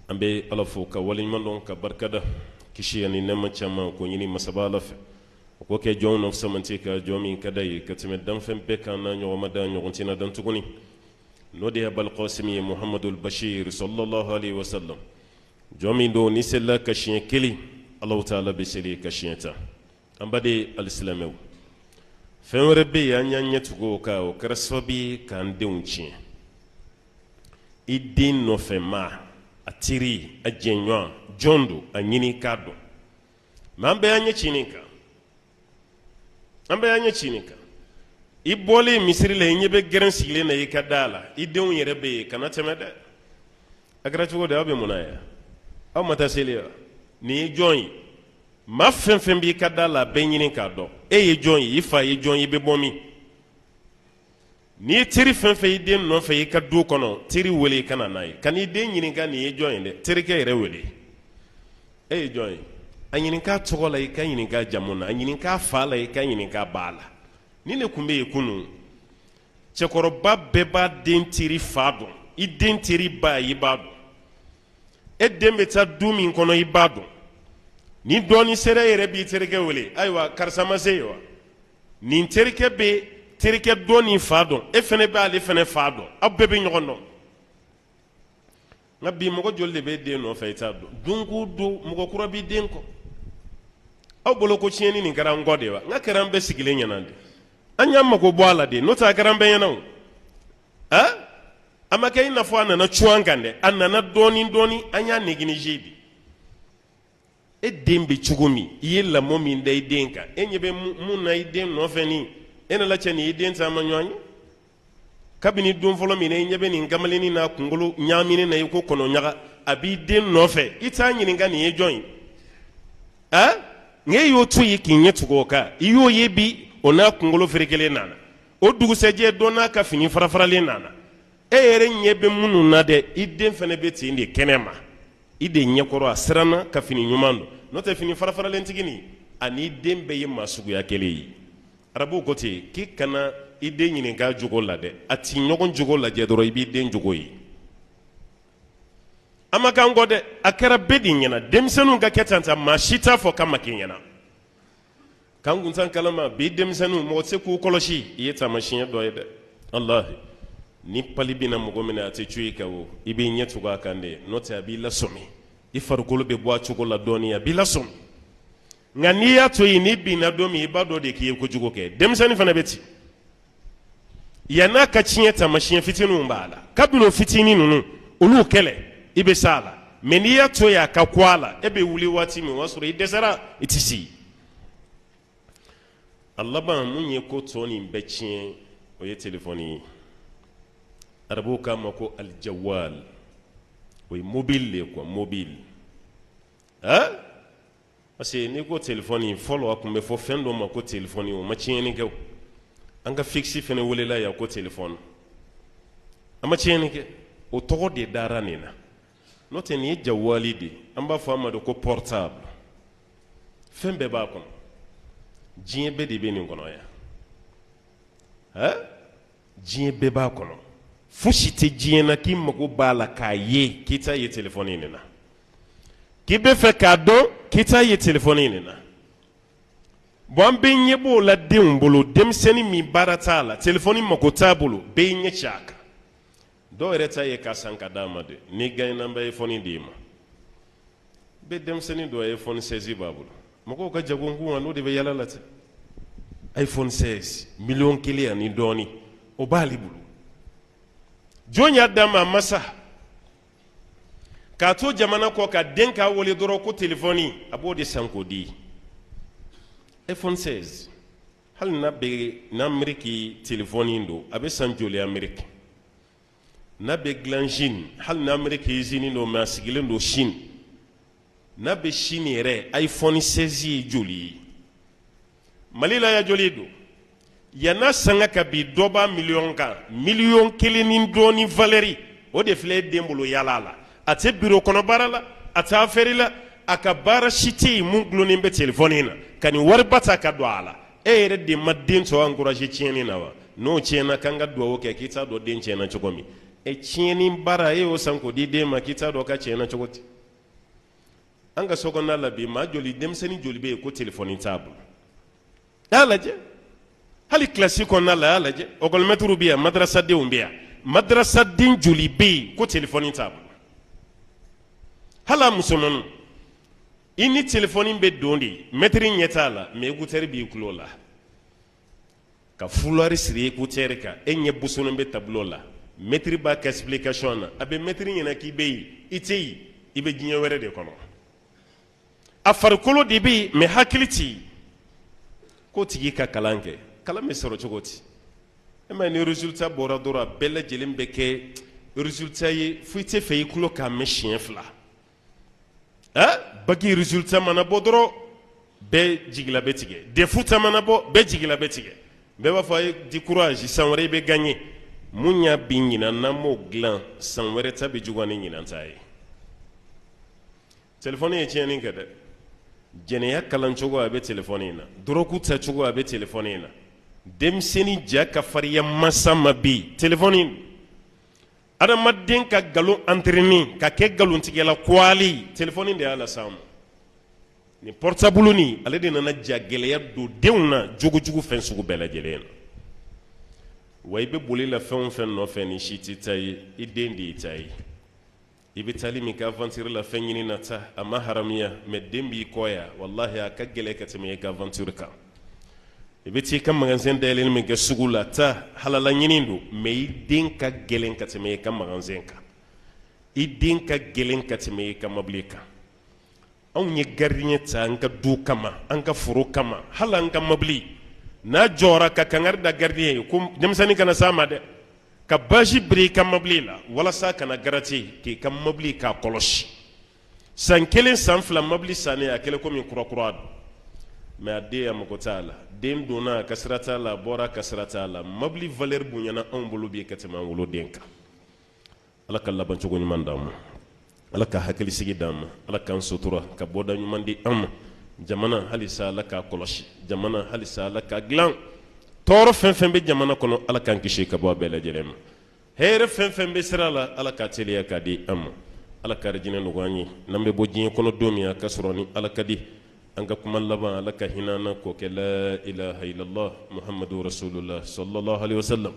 An bɛ Ala fo ka waleɲuman dɔn ka barikada kisi ani nɛɛma caman k'o ɲini masaba Ala fɛ o k'o kɛ jɔnw na fisamanti kan jɔn min ka d'a ye ka tɛmɛ danfɛn bɛɛ kan n'a ɲɔgɔn ma dan ɲɔgɔn tɛna dan tuguni n'o de ye Abal Kasimi ye Muhamadul Bashir salalahu alehi wasalam jɔn min don n'i selila a kan siɲɛ kelen Alahu taala bɛ seli i kan siɲɛ tan an baden alisilamɛw fɛn wɛrɛ bɛ yen an y'an ɲɛ tugu o kan o kɛra sababu ye k'an denw tiɲɛ i den nɔfɛ maa a teri a jɛɲɔgɔn jɔn don a ɲini k'a dɔn mais an bɛɛ y'an ɲɛ ci nin kan an bɛɛ y'an ɲɛ ci nin kan i bɔlen misiri la i ɲɛ bɛ gɛrɛn sigilen na i ka da la i denw yɛrɛ bɛ yen kana tɛmɛ dɛ a kɛra cogo di aw bɛ mun na yan aw ma taa seli wa nin ye jɔn ye maa fɛn fɛn b'i ka da la a bɛɛ ɲini k'a dɔn e ye jɔn ye i fa ye jɔn ye i bɛ bɔ min n'i ye teri fɛn fɛn i den nɔfɛ i ka du kɔnɔ teri wele i ka na n'a ye kan'i den ɲininka nin ye jɔn ye dɛ terikɛ yɛrɛ wele e ye jɔn ye a ɲininka tɔgɔ la i ka ɲininka jamu na a ɲininka fa la i ka ɲininka ba la nin de tun bɛ yen kunun cɛkɔrɔba bɛɛ b'a den teri fa dɔn i den teri ba i b'a dɔn e den bɛ taa du min kɔnɔ i b'a dɔn ni dɔɔnin sera e yɛrɛ b'i terikɛ wele ayiwa karisa ma se yen wa nin terikɛ bɛ terikɛ dɔ nin fa dɔn e fana b'ale fana fa dɔn aw bɛɛ bɛ ɲɔgɔn dɔn nka bi mɔgɔ joli de bɛ den nɔfɛ i t'a dɔn don o don mɔgɔ kura b'i den kɔ aw bolo ko tiɲɛni nin kɛra an kɔ de wa n ka kɛra an bɛɛ sigilen ɲɛna de an y'an mako bɔ a la de n'o tɛ a kɛra an bɛɛ ɲɛna o a ma kɛ i n'a fɔ a nana cun an kan dɛ a nana dɔɔnin dɔɔnin an y'a négliger de e den bɛ cogo min i ye lamɔ min da i den kan e ɲɛ bɛ mun na i den nɔfɛ nin e n'Ala cɛ nin i den taama ɲɔgɔn ye kabini don fɔlɔ min na i ɲɛ bɛ nin kamalennin n'a kunkolo ɲaaminen na i ko kɔnɔ ɲaga a b'i den nɔfɛ i t'a ɲininka nin ye jɔn ye a nka e y'o to yen k'i ɲɛ tugu o kan i y'o ye bi o n'a kunkolo ferekelen nana o dugusɛjɛ dɔ n'a ka fini farafaralen nana e yɛrɛ ɲɛ bɛ minnu na dɛ i den fana bɛ ten de kɛnɛ ma i de ɲɛkɔrɔ a siranna ka fini ɲuman don n'o tɛ fini farafaralentigi nin ani den bɛɛ ye maa suguya kelen ye arabuw ko ten k'i kana i den ɲininka jogo la dɛ a ti ɲɔgɔn jogo lajɛ dɔrɔn i b'i den jogo ye a ma k'an kɔ dɛ a kɛra bɛɛ de ɲɛna denmisɛnninw ka kɛ tan tan maa si t'a fɔ k'a ma k'i ɲɛna k'an kun t'an kalama bi denmisɛnninw mɔgɔ tɛ se k'u kɔlɔsi i ye taamasiyɛn dɔ ye dɛ walahi ni pali bɛna mɔgɔ minɛ a tɛ cun i kan o i b'i ɲɛ tugu a kan de n'o tɛ a b'i lasɔmi i farikolo bɛ bɔ a cogo la dɔɔnin a b'i lasɔmi nka n'i y'a to yen n'i binna don min i b'a dɔn de k'i ye kojugu kɛ denmisɛnnin fana bɛ ten yann'a ka tiɲɛ taamasiyɛn fitininw b'a la kabini o fitinin ninnu olu kɛlɛ i bɛ s'a la mais n'i y'a to yen a ka kun a la e bɛ wuli waati min o y'a sɔrɔ i dɛsɛra i tɛ se a laban mun ye ko tɔ nin bɛɛ tiɲɛ o ye telefɔni ye arabuw k'a ma ko alijawal o ye mobile de ye quoi mobile aa parce que n'i ko telefɔni fɔlɔ a tun bɛ fɔ fɛn dɔ ma ko telefɔni o ma tiɲɛni kɛ an ka fixe fana welela yan ko telefɔni a ma tiɲɛni kɛ o tɔgɔ de dara nin na n'o tɛ nin ye jawali de an b'a fɔ a ma de ko portable fɛn bɛɛ b'a kɔnɔ diɲɛ bɛɛ de bɛ nin kɔnɔ yan diɲɛ bɛɛ b'a kɔnɔ fosi tɛ diɲɛ na k'i mago b'a la k'a ye k'i t'a ye telefɔni in de na k'i bɛ fɛ k'a dɔn k'i t'a ye telefɔni in de na bon an bɛɛ ɲɛ b'o la denw bolo denmisɛnnin min baara t'a la telefɔni mako t'a bolo bɛɛ y'i ɲɛ ci a kan dɔw yɛrɛ ta ye k'a san ka d'a ma dɛ n'i gagnena n bɛ iPhone d'i ma bɛ denmisɛnnin dɔ iPhone 16 b'a bolo mɔgɔw ka jago kun n'o de bɛ yala la ten iPhone 16 miliyɔn kelen ani dɔɔnin o b'ale bolo jɔn y'a d'a ma a masa k'a to jamana kɔ ka den k'a wele dɔrɔn ko telefɔni a b'o de san k'o di iPhone 16 hali n'a bɛ n'Ameriki telefɔni don a bɛ san joli Ameriki n'a bɛ dilan Chine hali n'Ameriki usine don mais a sigilen don Chine n'a bɛ Chine yɛrɛ iPhone 16 ye joli ye Mali la yan joli don yann'a sanga ka bin dɔ b'a miliyɔn kan miliyɔn kelen ni dɔɔnin valeur o de filɛ e den bolo yala la a tɛ bureau kɔnɔ baara la a tɛ affaire la a ka baara si tɛ yen mun dulonnen bɛ telefɔni na ka nin wariba ta ka don a la e yɛrɛ de ma den tɔ encourager tiɲɛni na wa n'o tiɲɛna k'an ka dugawu kɛ k'i t'a dɔn den tiɲɛna cogo min E tiɲɛni baara e y'o san k'o di den ma k'i t'a dɔn ka tiɲɛna cogo di? An ka so kɔnɔna la bi, maa joli, denmisɛnnin joli bɛ yen ko telefɔni t'a bolo? Y'a lajɛ, hali kilasi kɔnɔna la, y'a lajɛ, ɔkɔlimɛtiriw bɛ yan, madarasadenw bɛ yan, madarasaden joli bɛ yen ko telefɔni t'a bolo? Hali a musomanninw, i ni telefɔni bɛ don de, mɛtiri ɲɛ t'a la, mɛ écouteur b'i tulo la, ka fulari siri écouteur kan, e ɲɛ bosonnen bɛ tableau la, mɛtiri b'a ka explication na, a bɛ mɛtiri ɲɛna k'i bɛ yen, i tɛ yen, i bɛ diɲɛ wɛrɛ de kɔnɔ. A farikolo de bɛ yen, mɛ hakili tɛ yen. K'o tigi ka kalan kɛ, kalan bɛ sɔrɔ cogo di? E ma ni résultat bɔra dɔrɔn, a bɛɛ lajɛlen bɛ kɛ résultat ye fo i tɛ fɛ i tulo k'a mɛn siɲɛ fila. Ɛ, bac résultat mana bɔ dɔrɔn, bɛɛ jigila bɛ tigɛ. DEF ta mana bɔ, bɛɛ jigila bɛ tigɛ. Bɛɛ b'a fɔ a ye du courage, san wɛrɛ i bɛ gagner. Mun y'a bin ɲinan, n'an m'o dilan, san wɛrɛ ta bɛ juguya ni ɲinan ta ye. Telefɔni ye tiɲɛni kɛ dɛ. Jɛnɛya kalancogo, a bɛ telefɔni in na. Dɔrɔgu tacogo, a bɛ telefɔni in na. Denmisɛnnin ja ka farinya masa ma bi, telefɔni. Adamaden ka nkalon entraîner ka kɛ nkalontigɛla kwali, telefɔni de y'a las'an ma. Nin portable nin, ale de nana ja gɛlɛya don denw na jogojugu fɛn sugu bɛɛ lajɛlen na. Wa i bɛ boli la fɛn o fɛn nɔfɛ, ni si t'i ta ye, i den de y'i ta ye. I bɛ taali min kɛ aventure la, fɛn ɲini na ta, a ma haramuya, mɛ den b'i kɔ yan, walahi a ka gɛlɛn ka tɛmɛ i ka aventure kan. I bɛ t'i ka magasin dayɛlɛli min kɛ sugu la, ta halala ɲini don, mɛ i den ka gɛlɛn ka tɛmɛ i ka magasin kan, i den ka gɛlɛn ka tɛmɛ i ka mobili kan. Anw ye gardien ta an ka du kama, an ka foro kama, hali an ka mobili n'a jɔra, ka kangari da gardien ye ko denmisɛnnin kana s'a ma dɛ, ka bâche biri i ka mobili la walasa kana gratter, k'i ka mobili k'a kɔlɔsi. San 1, san 2, mobili sannen, a kɛlen komi kurakura don, mɛ a den, a mago t'a la. Den donna, a ka sira t'a la, a bɔra, a ka sira t'a la. Mobili valeur bonyana anw bolo bi ka tɛmɛ an woloden kan. Ala ka labancogo ɲuman d'an ma, Ala ka hakilisigi d'an ma, Ala k'an sutura ka bɔda ɲuman di an ma. Jamana, halisa Ala k'a kɔlɔsi. Jamana, halisa Ala k'a dilan. Tɔɔrɔ fɛn fɛn bɛ jamana kɔnɔ, Ala k'an kisi ka bɔ a bɛɛ lajɛlen ma. Hɛrɛ fɛn fɛn bɛ sira la, Ala k'a teliya k'a di an ma. Ala ka arijinɛ nɔgɔya an ye. N'an bɛ bɔ diɲɛ kɔnɔ don min, a ka sɔrɔ ni Ala ka di. An ka kuma laban, Ala ka hinɛ an na k'o kɛ la ilaha illallah Muhammadu rasulullah sallallahu alaihi wasallam.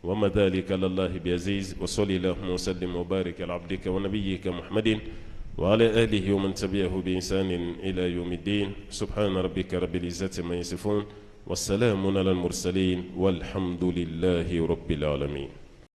وما ذلك على الله بعزيز. وصلي اللهم وسلم وبارك على عبدك ونبيك محمد وعلى آله ومن تبعه بإحسان إلى يوم الدين. سبحان ربك رب العزة ما يصفون، والسلام على المرسلين، والحمد لله رب العالمين.